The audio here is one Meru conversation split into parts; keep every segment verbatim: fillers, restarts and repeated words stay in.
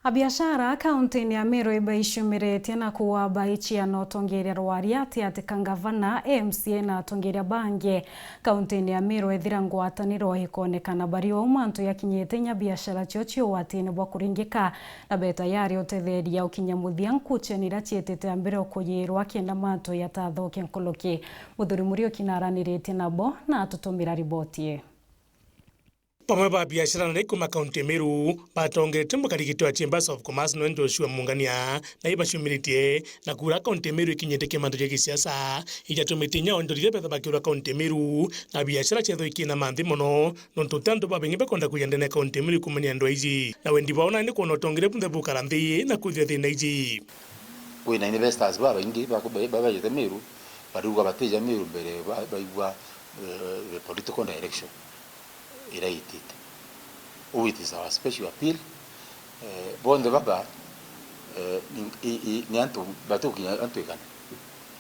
Abiashara kaunti-ini ya Meru ibaicumiritie na kuwa baichia na utongeria rwaria ati ati ka ngavana, M C A na atongeria bangi kaunti-ini ya Meru ethira ngwataniro ikonekana bari o mantu yakinyite inya biashara cio ci ugwatini bwa kuringika na be tayari utetheria ukinya muthia nkucheni iria ciitite mbere o kuyirwa kenda mantu yatathoke nkuruki. Muthuri Muriuki naraniritie nabo na atutumira riboti ii. Bamwe ba biashara na ikuuma kaunti ya Meru batongeretie mukarigiti wa Chambers of Commerce nwe Joshua Mungania na ibacumiritie na kuura kaunti ya Meru ikinyite kimanto gia gisiasa ijatumite inya onjorithia betha bakiura kaunti ya Meru na biashara ciethwa ikiina manthi mono nontu ti antu babaingi bakwenda kwija ndene ya kaunti ya Meru kumania andu aiji na wendi bwao nandi kwona utongere bunthe bukara nthi na kwithia thina iji. Kwina investors babaingi baku-, ba-, babajite Meru, bariuga batija Meru mbere ba-, baigua, eh, the political direction iria itite. Uu it is our special appeal. Eh, bonthe baba, eh, ni, i, i, ni antu batukinya antu igana.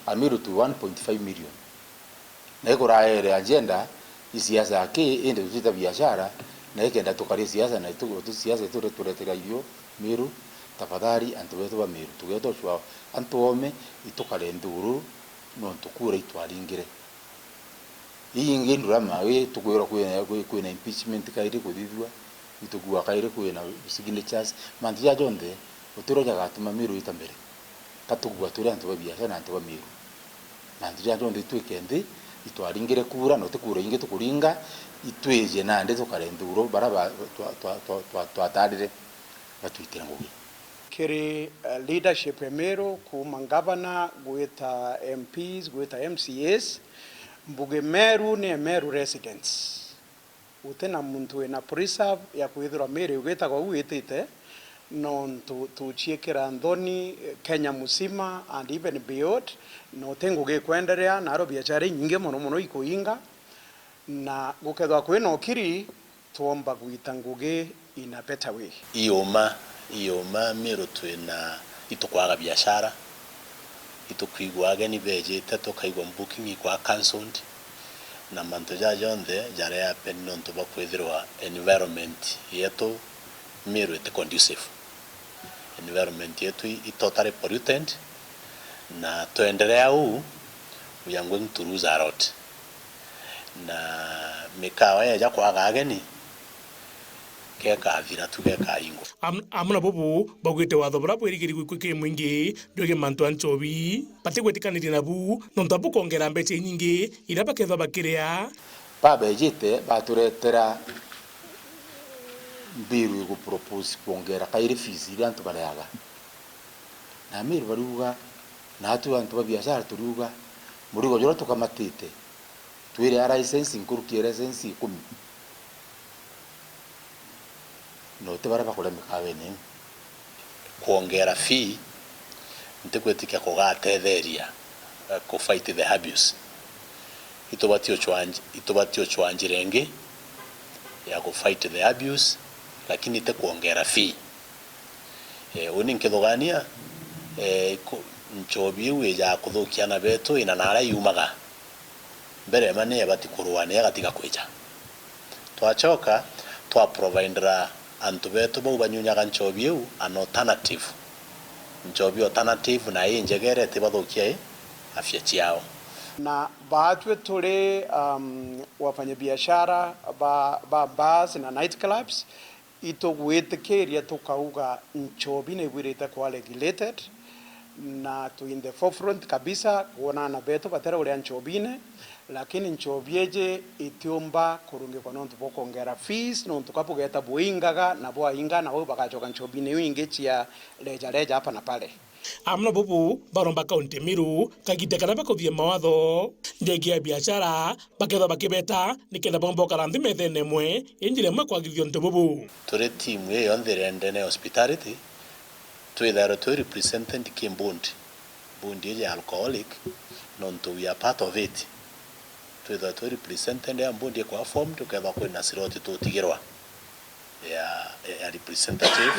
Ameru tu one point five million. Na ikuraere agenda i siasa aki, indi tutita biashara, na ikenda tukari siasa na itu, tu siasa itu turetera irio Meru, tafadhali antu betu ba Meru, tugeta ucwa antu ome, itukare nthuru, nontu kura itwaringire. Ii ingi ndurama, wi tukwirwa kwina, kwi-, kwina impeachment kairi kuthithua, itukua kairi kwina signatures, mantu ja jonthe, utiro jagatuma Meru ita mbere. Ka tukua turi antu ba biashara na antu ba Meru. Mantu ja jonthe itwike nthi, itwaringire kura, na uti kura ingi tukuringa, itwije nandi tukare nthuru, bara ba, twa, twa, twa, twa, twatarire batwitire ngugi. Kiri, eh, leadership ya Meru, kuuma ngavana, gwita M Ps, gwita M C As, mbuge Meru ni Meru residents. Guti na muntu wina preserve ya kwithirwa Meru igwitagwa uu itite, nontu tuciikira nthoni, eh, Kenya musima and even beyond, na uti ngugi ikwenderea, naro biashara inyingi mono mono ikuinga, na gukethirwa kwina ukiri, twomba gwita ngugi in a better way. Iuma, iuma, Meru twina, itukwaga biashara, itukwigua ageni bejite, tukaigua booking ikwa cancelled, na mantu ja jonthe jaria happen nontu bwa kwithirwa environment yetu Meru iti conducive. Environment yetu i, i totally polluted, na twenderea uu, we are going to lose a lot. Na mikawa yeja kwaga ageni, gekathira tu gekaingwa. Am-, amwe na bubu, baugite watho buria bwirigirigwe kwi mwingi jwegie mantu a nchobi, batigwitikaniria nabu, nontu bukongera mbeca inyingi iria bakethwa bakiria. Babejite baturetera mbiru igupropose kwongera kairi fees iria antu bareaga. Na Amiru bariuga, na atu antu ba biashara turiuga, murigo juria tukamatite, twire a license nkuruki ya license ikumi. Na uti baria bakuria mikawene iu. Kwongera fee ntikwitikia kugatetheria, eh, ku fight the abuse. Itubati uchwa nj-, itubati uchwa njira ingi ya ku fight the abuse, lakini ti kwongera fee. Eh, uni nkithugania, eh, ku-, nchobi iu ijaa kuthukia ana betu ina naria yumaga. Mbere ema ni ebati kurua ni egatiga kwija. Twachoka, twa providera antu betu bau banyunyaga nchobi iu an alternative. Nchobi alternative na injegere itibathukia i afya ciao. Na baatwe turi, um, wafanyabiashara ba, ba bars na night clubs, itugwitikiria tukauga nchobi ni ibwirite kuba regulated, na twi in the forefront kabisa kwona ana betu batiraria nchobine, lakini nchobi iji itiumba kurungikwa nontu bwa kwongera fees, nontu ka bugeta buingaga na bwainga, na bau bagachoka nchobine iu ingi cia reja reja hapa na pale. Amwe na bubu, baromba kaunti ya Meru kagiita karia bakuthithia mawatho jegie biashara, bakethwa bakibeta nikenda bomba ukara nthi methene imwe, injira imwe kwagirithia untu bubu. Turi timu ii yonthe iri ndene ya hospitality, twithairwe twi represented ki board, board iji ya alcoholic, nontu we are part of it. Twithairwe twi represented ya board ikwa formed, ukethwa kwina slot tutigirwa ya, ya representative,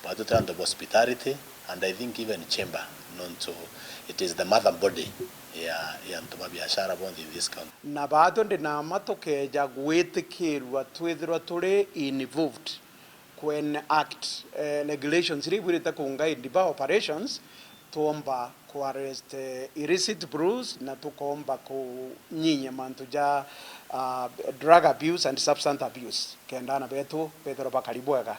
batu turi antu ba hospitality, and I think even chamber, nontu it is the mother body ya, ya antu ba biashara bonthe in this county. Na batu ndi na ma tukeja gwitikirua twithirwa turi involved Ku enact, eh, regulations iria ibwirite ku guide ba operations, twomba ku arrest, eh, illicit brews na tukomba kunyinyia mantu ja, ah, drug abuse and substance abuse, kenda ana betu bethirwa bakari bwega.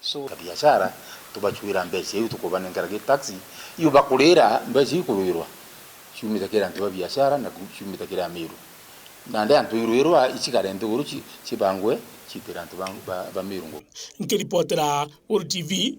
So, ta biashara, tubachwira mbeca iu tukubanengera gi tax, iu bakurira mbeca iu kurwirwa ciumite kiri antu ba biashara na ku-, ciumite kiri Amiru. Nandi antu irwirwa icikare nthiguru ci-, cibangwe citire antu ba, ba, ba Miru ngugi. Nkiripotera Uru T V,